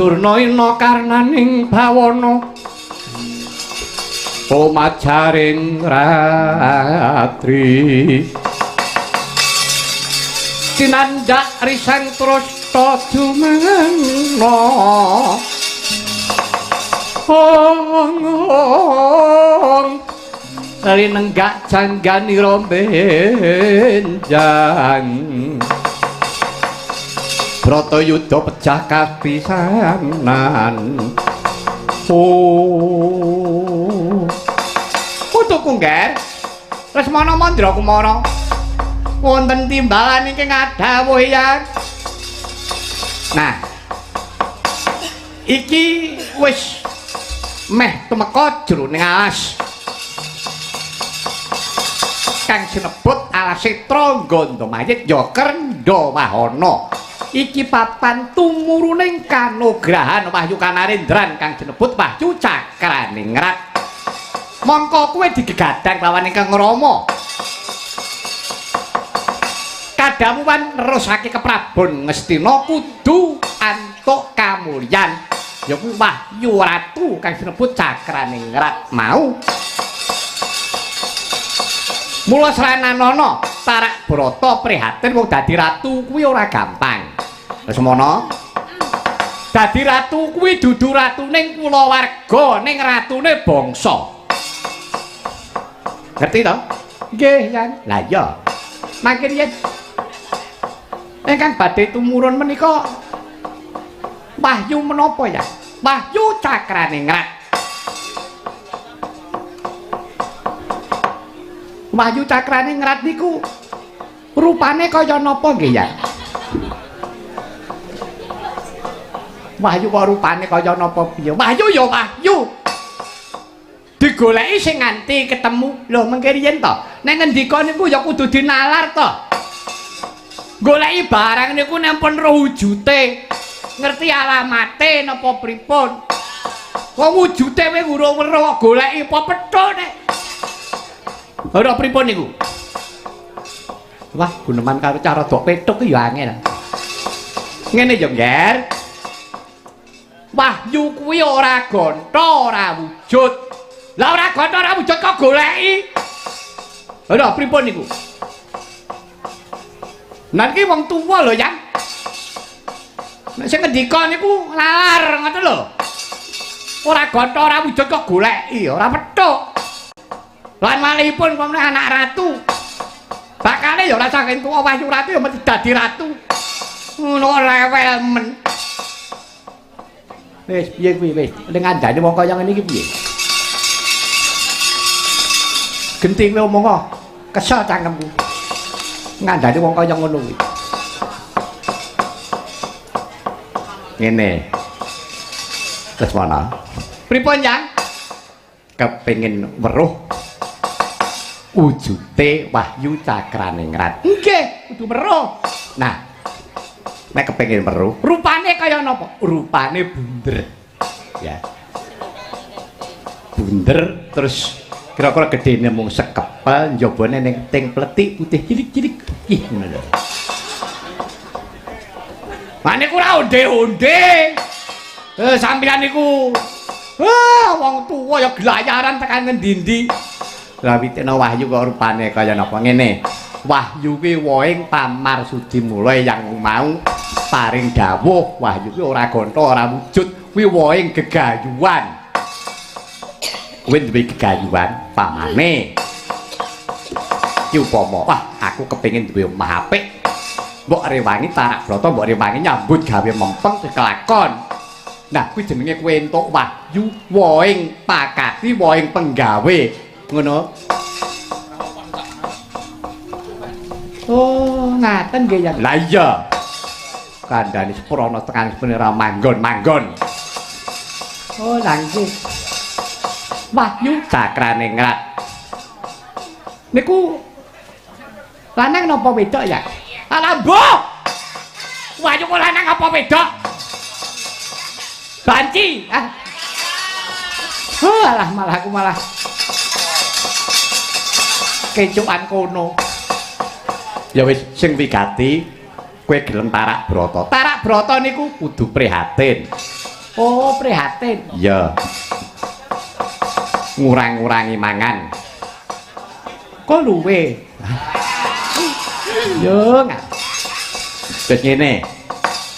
Durna ina karnaning bawana omajaring ratri tinandak risang trasta jumena ong ong rinenggak jangganira benjang Bratayuda pecah kapisanan. Oh. Putuku, Ngger. Lesmana Mandra Kumara. Wonten timbalan ingkang ngadhawuhi Yang. Nah. Iki wis meh tumeka jroning alas. Kang sinebut alas Setra Gandamayit ya Kerndha Wahana. Iki papan tumuruning kanugrahan Wahyu Kanarendran kang sinebut Wahyu Cakraningrat. Mongko kowe digegadang lawan ingkang Rama. Kadhawuhan nerusake keprabon Ngastina kudu antuk kamulyan. Ya kuwi Wahyu Ratu kang sinebut Cakraningrat mau. Mula srananana Tarak Brata prihatin wong dadi ratu kuwi ora gampang. Lesmana, dadi ratu kuwi dudu ratuning kulawarga, ning ratune bangsa. Ngerti to? Nggih, Yang. Lah iya. Mangke yen ingkang badhe tumurun menika wahyu menapa ya? Wahyu Cakraningrat. Wahyu Cakraningrat niku rupane kaya napa nggih ya? Wahyu kok rupane kaya napa piye? Wahyu ya wahyu. Digoleki sing nganti ketemu. Lho mengke riyen to. Nek ngendika niku ya kudu dinalar to. Goleki barang niku nek pun roh wujute, ngerti alamate napa pripun. Wong wujute kowe urung weruh goleki apa pethuk nek. Ora pripun niku? Wah, guneman karo cara dok pethuk ki ya angel. Ngene ya, Ngger. Wahyu kuwi ora gonta, ora wujud. Lah ora gonta ora wujud kok goleki. Ora pripun niku? Lah iki wong tuwa lho, Yang. Nek sing ngendika niku lalar ngoten lho. Ora gonta ora wujud kok goleki, ora pethuk. Lan malihipun pamane anak ratu. Bakale ya ora saking tuwa Wahyu Ratu ya mesti dadi ratu. Ngono rewel men. Wis piye kuwi wis, ning ngandani wong kaya ngene iki piye? Genti kowe omong kok kesel cangkemku. Ngandani wong kaya ngono kuwi. Ngene. Lesmana. Pripun, Yang? Kepengin weruh wujute Wahyu Cakraningrat. Nggih, kudu weruh. Nah, nek kepengin weruh, rupane kaya napa? Rupane bunder. Ya. Bunder terus kira-kira gedene mung sekepel, njabane ning ting pletik putih cilik-cilik. Ih, ngono lho. Mane ku ora onde-onde. Sampeyan niku wong tuwa ya gelayaran tekan ngendi-endi. Lah witena Wahyu kok rupane kaya napa ngene. Wahyu kuwi wohing pamar sudi mula yang mau paring dawuh Wahyu kuwi ora gonta ora wujud kuwi wohing gegayuhan. Kuwi duwe gegayuhan pamane. Ki upama wah aku kepengin duwe omah apik. Mbok rewangi Tarak Brata, mbok rewangi nyambut gawe mempeng kelakon. Nah kuwi jenenge kowe entuk wahyu wohing pakati wohing penggawe. Ngono. Oh, ngaten nggih ya. Lah iya. Kandhane seprana tekan sepene ra manggon-manggon. Oh, lha nggih. Wahyu Cakraningrat. Niku lanang napa wedok ya? Alah, mbok. Wahyu kok lanang apa wedok? Banci. Ah. Oh, alah malah aku malah kecukan kono. Ya wis sing wigati kowe gelem Tarak Brata. Tarak Brata niku kudu prihatin. Oh, prihatin. Iya. Ngurang-ngurangi mangan. Kok luwe? Yo, nggak. Wis ngene.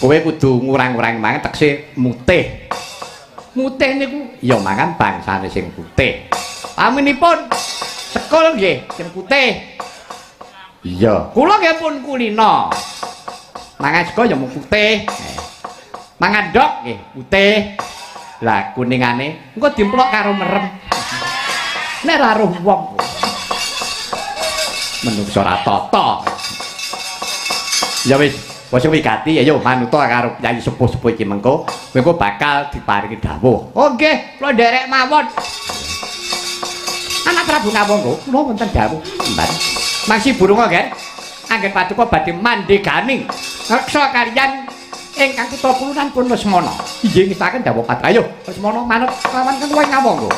Kowe kudu ngurang-ngurangi mangan tekse mutih. Mutih niku ya mangan bangsane sing putih. Paminipun sekul nggih sing putih. Iya, kula nggih pun kulino. Mangan sego ya mung putih. Mangan ndok nggih putih. Lah kuningane engko dimplok karo merem. Nek ra roh wong. Menungso ra tata. Ya wis, wis wigati ayo manuta karo kyai sepuh-sepuh iki mengko, mengko bakal diparingi dawuh. Oh nggih, kula nderek mawon. Anak Prabu Ngawangga, kula wonten dawuh. Mbak. Mangsi burunga, Ger. Anggen paduka badhe mandegani ngreksa kaliyan ingkang kutha pulunan pun Lesmana. Inggih ngestaken dawuh patra. Ayo, Lesmana manut lawan ketuwa Ngawangga.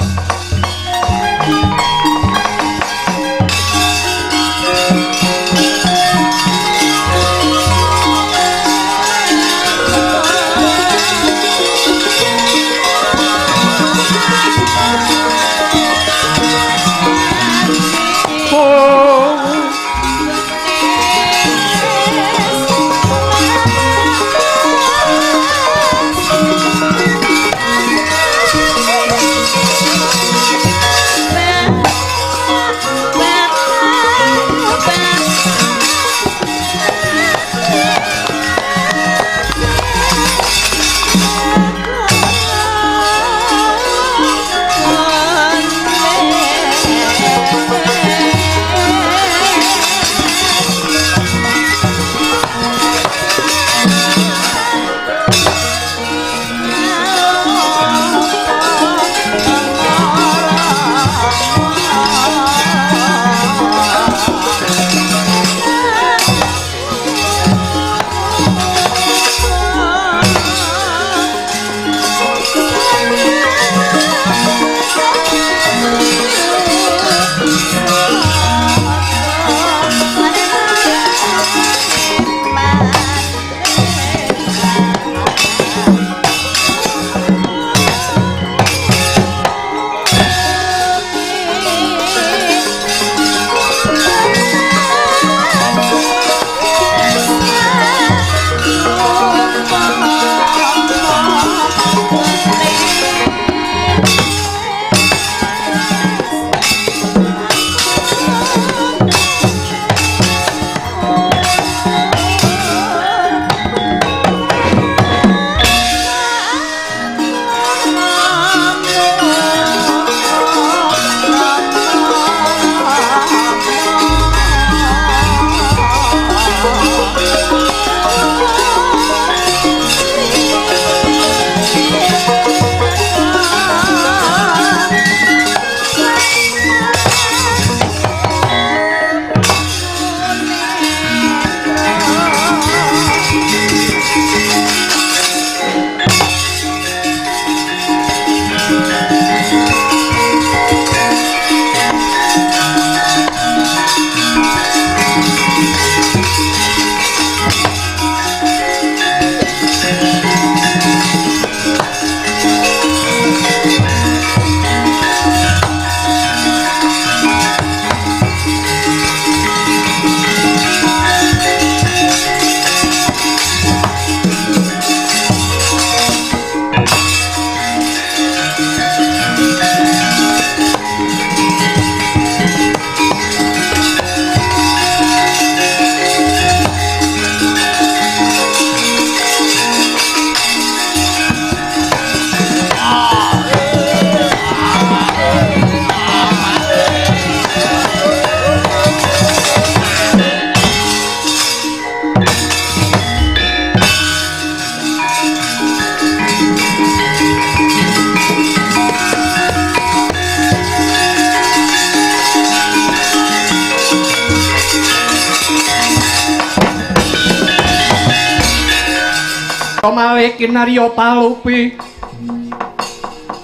Malih kinarya palupi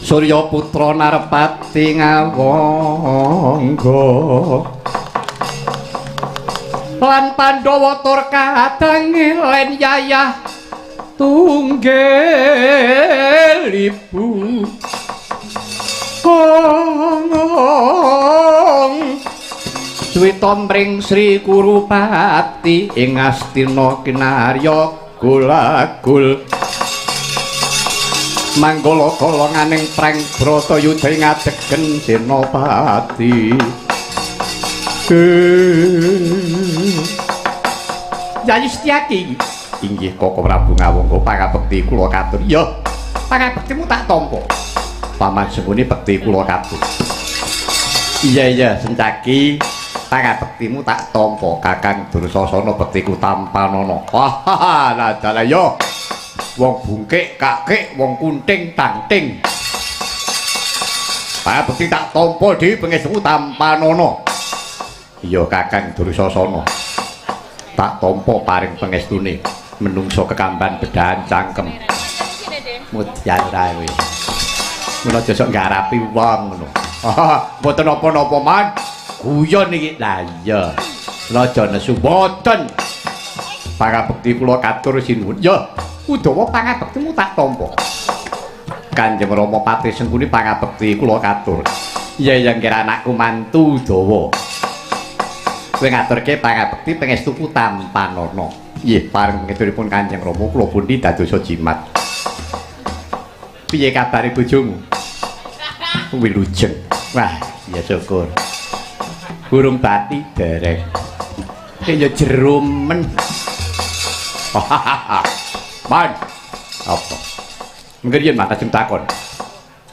Surya Putra Narpati Ngawangga lan Pandhawa tur kadange len yayah tunggil. ibu. Kong Swita mring Sri Kurupati ing Astina kinarya gulagul. Manggala golonganing preng Bratayuda ing adegen Senopati. Yayi Setyaki inggih Koko Prabu Ngawangga pangabekti kula katur. Ya, pangabektimu tak tampa. Paman Sengkuni bekti kula katur. Iya iya Sencaki, pangabektimu tak tampa. Kakang Dursasana bektiku tampanana. Wah, lah dalah ya. Wong bungkik kakek, wong kunting tangting. Pangabekti tak tampa dhewe pangestuku tampanana. Iya Kakang Dursasana. Tak tampa paring pangestune menungso kekamban bedahan cangkem. Mudyan ra kowe. Mula aja sok nggarapi wong ngono. Mboten napa-napa man. Guyon iki. Lah iya. Mula aja nesu mboten. Pangabekti kula katur sinuwun. Ya, Udawa pangabektimu tak tampa. Kanjeng Rama Patih Sengkuni pangabekti kula katur. Iya iya ngira anakku mantu Udawa. Kowe ngaturke pangabekti pangestuku tampanana. Nggih, paring pangestunipun Kanjeng Rama kula pundi dadosa jimat. Piye kabare bojomu? Wilujeng. Wah, ya syukur. Burung bati dereng. Ya jero men. Man. Apa? Mengko yen mangkajeng takon.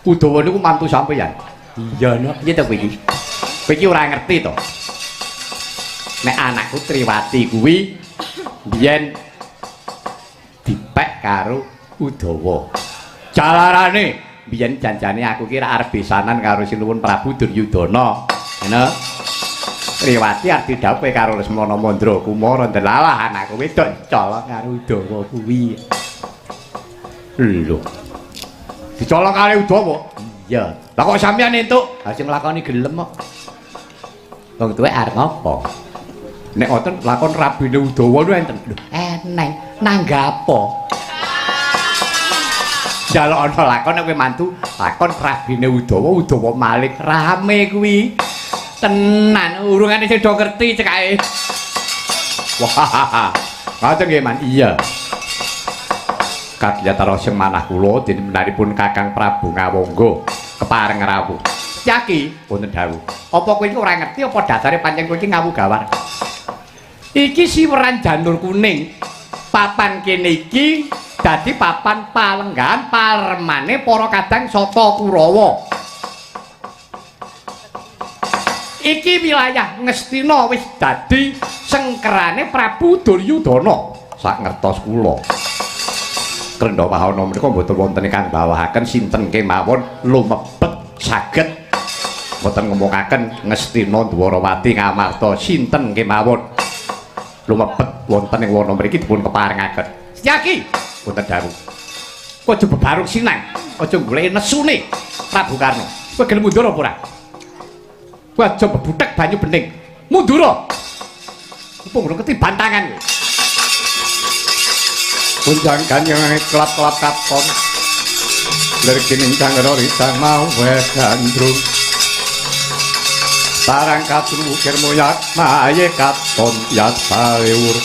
Udawa niku mantu sampeyan. Iya, no. Piye to kowe iki? Kowe iki ora ngerti to? Nek anakku Triwati kuwi biyen dipek karo Udawa. Jalarane biyen janjane aku ki ra arep besanan karo Sinuwun Prabu Duryudana. Ngono. Triwati arep didhawuhe karo Lesmana Mandra Kumara ndelalah anakku wedok colong karo Udawa kuwi. Lho. Dicolong karo Udawa? Iya. Lah kok sampeyan entuk? Ha sing nglakoni gelem kok. Wong tuwek arep ngopo? Nek ngoten lakon rabine Udawa nu enten. Lho, eneng nanggapo? Njaluk ana lakon nek kowe mantu, lakon rabine Udawa, Udawa Malik rame kuwi. Tenan, urungane sing do ngerti cekake. Wah. Ngoten nggih, Man. Iya. Kagiyatan sing manah kula dene menaripun Kakang Prabu Ngawangga kepareng rawuh. Yaki wonten dawuh. Apa kowe iki ora ngerti apa dasare pancen kowe iki ngawu gawar? Iki siweran janur kuning. Papan kene iki dadi papan palenggahan paremane para kadang Sata Kurawa. Iki wilayah Ngastina wis dadi sengkerane Prabu Duryudana. Sak ngertos kula. Krendha wahana menika mboten wonten ingkang bawahaken sinten kemawon lumebet saged mboten ngomongaken Ngastina Dwarawati Ngamarta sinten kemawon lumebet wonten ing wana mriki dipun keparengaken. Setyaki wonten dawuh. Kowe aja bebarung sinang, aja goleki nesune Prabu Karna. Kowe gelem mundur apa ora? Kowe aja bebutek banyu bening. Mundur. Opo ngono ketiban tangan kowe. Kunjang kanjeng klap-klap katon. Lerkining kang rorita mawe gandrung. Sarang katru ukir moyak maye katon yasawur.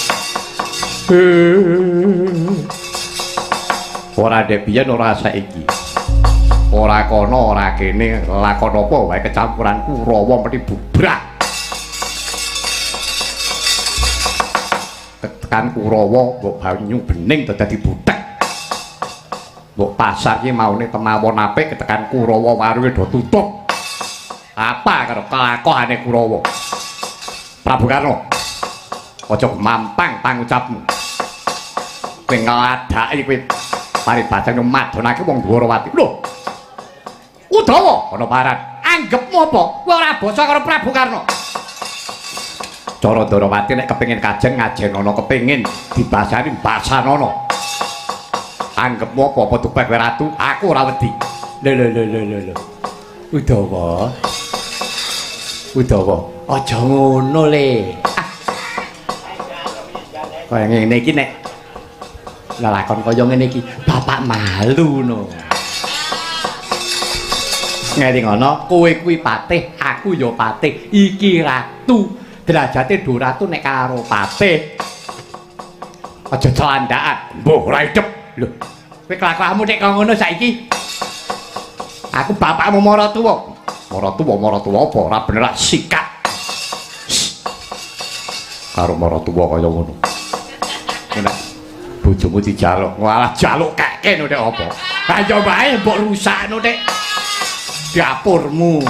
Ora ndek biyen ora saiki. Ora kono ora kene lakon apa wae kecampuran Kurawa mesti bubrak. Tekan Kurawa mbok banyu bening dadi butek. Mbok pasar ki maune temawon apik ketekan Kurawa warunge do tutup. Apa karo kelakuane Kurawa? Prabu Karna, aja mampang pangucapmu. Kowe ngladaki kowe paribasan madonake wong Dwarawati. Lho. Udawa ana paran. Anggepmu apa? Kowe ora basa karo Prabu Karna. Cara Dwarawati nek kepengin kajeng ngajenono kepengin dibasani basanana. Anggepmu apa apa tupeh kowe ratu? Aku ora wedi. Lho lho lho lho lho. Udawa. Udawa, aja ngono le. Ah. Kaya ngene iki nek lelakon kaya ngene iki, bapak malu no. Ngelingono, kowe kuwi patih, aku ya patih. Iki ratu. Derajate do ratu nek karo patih. Aja celandaan. Mbuh, ora idep. Lho, kowe kelakuanmu nek kaya ngono saiki. Aku bapakmu maratuwa. Maratuwa, maratuwa apa? Ora bener sikat. Karo maratuwa kaya ngono. Nek bojomu dijaluk, walah jaluk keke no nek apa? Ayo wae mbok rusakno nek dapurmu.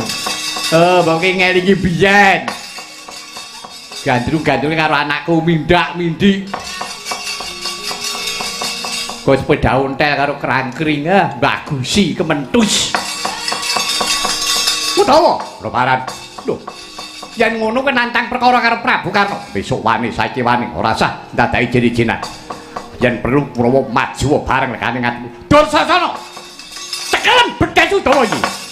Eh, mbok ki ngelingi biyen. Gandrung-gandrunge karo anakku mindak-mindik. Kok sepeda ontel karo kerangkring ah, bagusi kementus. Utawa lebaran. Lho. Yen ngono kowe nantang perkara karo Prabu Karna. Besok wani, saiki wani, ora sah ndadaki jeni-jenan. Yen perlu Kurawa maju bareng lekane ngatmu. Dursasana. Cekelen bedhes Udawa iki.